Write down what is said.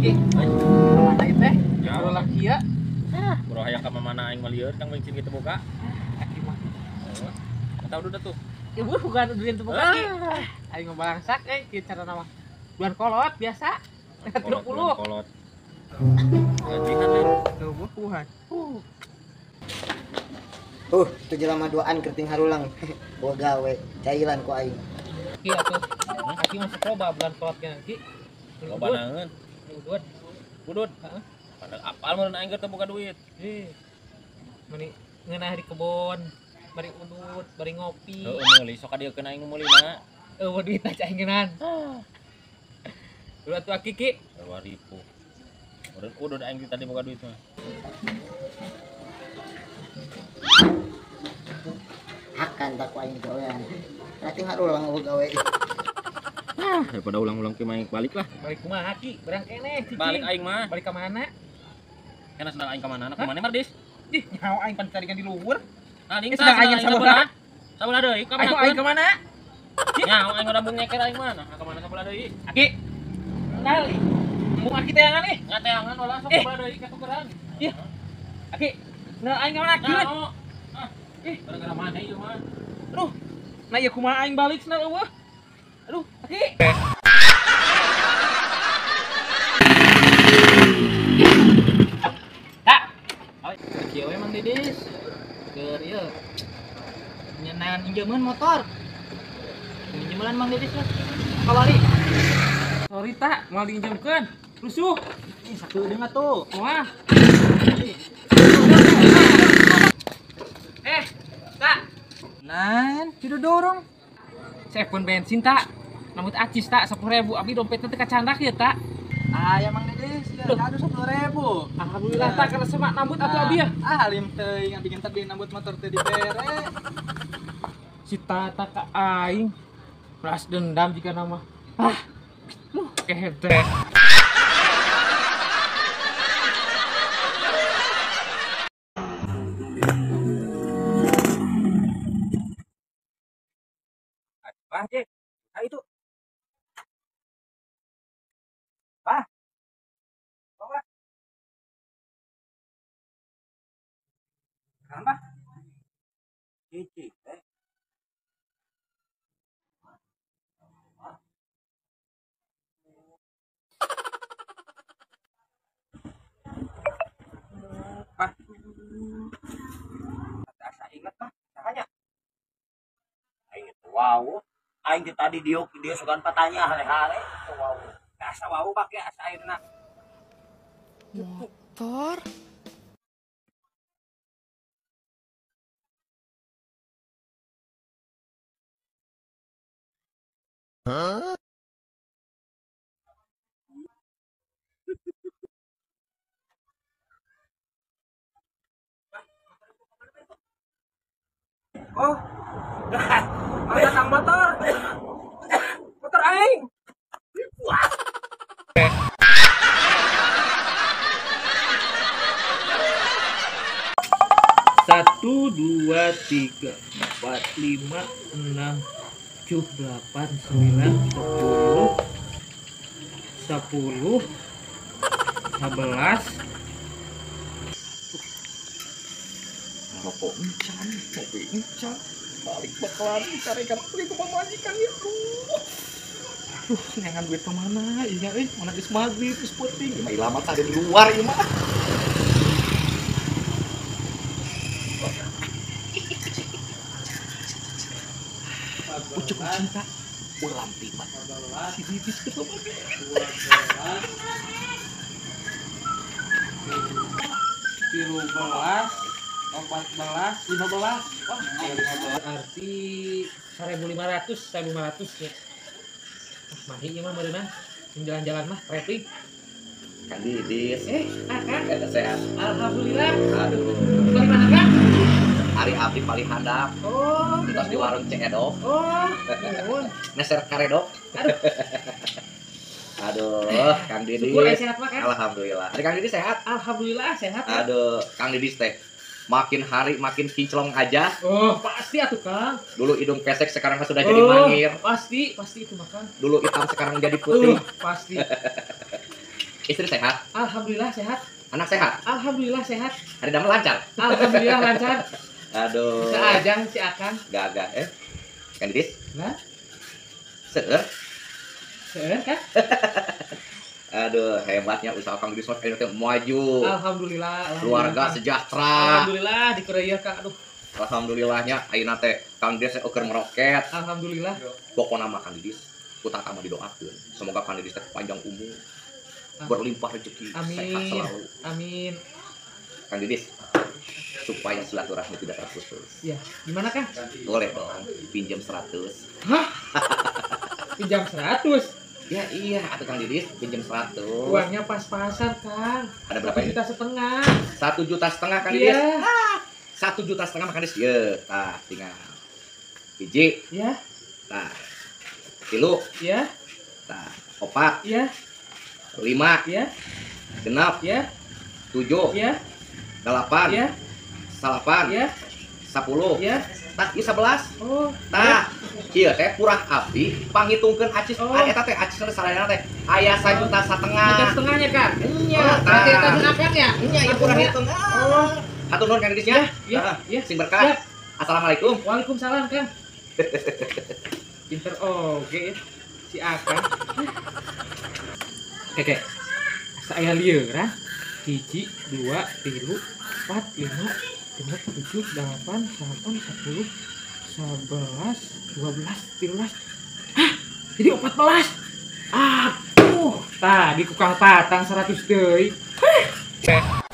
Ki. Mana ieu teh? Ya laki ya. Bro hayang ka mana aing mah lieur kang bensin kitu buka. Aki mah. Tahu udah tuh. Ibu bukan duit teu buka ki. Aing mah balangsak euy kieu carana mah. Bulan kolot biasa. 30. Kolot. Gajihan deh. Tuh bukuhan. Tuh jelema duaan kerting harulang. Bawa gawe, cailan ku aing. Ki atuh. Aki masuk loba bulan kolot ge ki. Loba naeun. Udud. Udud. Heeh. Padahal apal meureun aing teu boga duit. Ih. Meni ngeunah di kebon, bari udud, bari ngopi. Heueuh meuli sok ka dieu keun aing meulina. Eueuh duit aja aing ngeunahan. Dulu atuh aki ki. 2000. Meureun udud aing tadi boga duit mah. Akan tak ku aing gawean. Berarti harulang eueuh gawe. Daripada ulang-ulang ke main balik lah. Balik kumaha ki? Berang keneh cicing. Balik aing mah. Balik ka mana? Kana sedang aing ka mana? Ka mana Mardis? Ih, nyaho aing pan carikan di luhur. Nah, ning sedang aing sabelah. Sabelah deui ka mana? Aing ka mana? Nyaho aing udah bung nyeker aing mana? Ka mana sabelah deui? Aki. Kenal. Mung aki teangan ih. Ngateangan ulah sok sabelah deui ka tukeran. Ih. Aki. Nah, aing ka mana ki? Ah. Ih, gara-gara mana ieu mah? Aduh. Nah, ieu kumaha aing balik cenah eueuh. Aduh, aki. Tak. Kieu we Mang Didis. Keur ieu. Nyenan injemeun motor. Minjemelan Mang Didis lah. Kawali. Sorry tak, mau diinjemkeun. Rusuh. Ih, sakedeung atuh. Wah. Tak. Nan, tidak dorong. Saya pun bensin tak. Namun acis tak 10.000, abi dompetnya teh kacandak ya tak. Ah, ya Mang Didis, ya aduh 10.000. Alhamdulillah tak karena semak nambut atuh abi ya. Ah, alim teuing abi gentar di nambut motor teh dibere. Si Tata ka aing balas dendam jika nama. Ah. Duh, kehete. Wah, Cek. Ah, itu. Wah. Wah. Kenapa? Cici, eh. Wah. Asa ingat mah, caranya. Aing wow. Aing tadi dia sugan patanya hale-hale wow. Asa wau pake asa airna. Motor. Huh? Oh. Ada kang motor. Motor aing. Wah. 1 2 3 4 5 6 7 8 9 10 10 11. Rokok encan, mobil encan, balik bakalan carikan oge ku pamajikan ya. Aduh, neangan duit ke mana? Iya euy, mana geus maghrib, geus peuting. Ieu mah ilama tadi di luar ieu mah. Pucuk cinta ulam tiba. Si Didis ketemu 12, 14, 15. Wah, 15 berarti 1.500, 1.500 ya. Ah, mahi ieu mah meureunna. Jalan-jalan mah traveling. Kang Didis. Kang. Sehat. Alhamdulillah. Aduh. Dari mana, Kang? Ari abdi paling handap. Oh, terus di warung Cek Edok. Oh, nuhun. Meser karedok. Aduh. Aduh, Kang Didis. Syukur sehat mah, Kang. Alhamdulillah. Ari Kang Didis sehat? Alhamdulillah sehat. Ya. Aduh, Kang Didis teh makin hari makin kinclong aja. Oh, pasti atuh, Kang. Dulu hidung pesek sekarang sudah jadi mangir. Pasti, pasti itu mah, Kang. Dulu hitam sekarang jadi putih. Pasti. Istri sehat? Alhamdulillah sehat. Anak sehat? Alhamdulillah sehat. Hari damel lancar? Alhamdulillah lancar. Aduh. Bisa ajang si Akang. Gagah eh. Kang Didis? Nah? Seueur? Seueur kan? Aduh, hebatnya usaha Kang Didis mah teh maju. Alhamdulillah, alhamdulillah. Keluarga sejahtera. Alhamdulillah di Korea Kang. Aduh. Alhamdulillahnya ayeuna teh Kang Didis keur meroket. Alhamdulillah. Pokona mah Kang Didis ku Tata mah didoakeun. Semoga Kang Didis teh panjang umur. Berlimpah rezeki, amin. Sehat selalu. Amin. Kang Didis, supaya silaturahmi tidak terputus. Ya, gimana Kang? Boleh dong, pinjam 100. Hah? Pinjam 100? Ya iya, atau Kang Didis pinjam 100. Uangnya pas-pasan, Kang. Ada berapa ini? 1,5 juta. 1,5 juta Kang Didis. Iya. 1,5 juta Kang Didis. Ya, tah tinggal. Hiji. Ya. Tah. 3. Ya. Tah, 4. Ya. 5. Ya. 6. Ya. 7. Ya. 8. Ya. 9. Ya. 10. Ya. Tah, ieu 11. Oh. Tah, ieu teh purah abdi pangitungkeun acis. Oh. Eta teh acis sadayana teh aya 1,5 juta. 1,5 jutanya, Kang. Nya, berarti eta genakan ya? Nya, ieu purah hitung. Oh. Hatur nuhun Kang Didis nya. Ya, ya. Sing berkah. Assalamualaikum. Waalaikumsalam, Kang. Pinter oge ya si Akang. Keke. Saya lieur ah. 1 2 3 4 5 6 7 8 9 10 11 12 13. Hah, jadi 14. Aduh, tadi ku Kang Tatang 100 deui. Hah.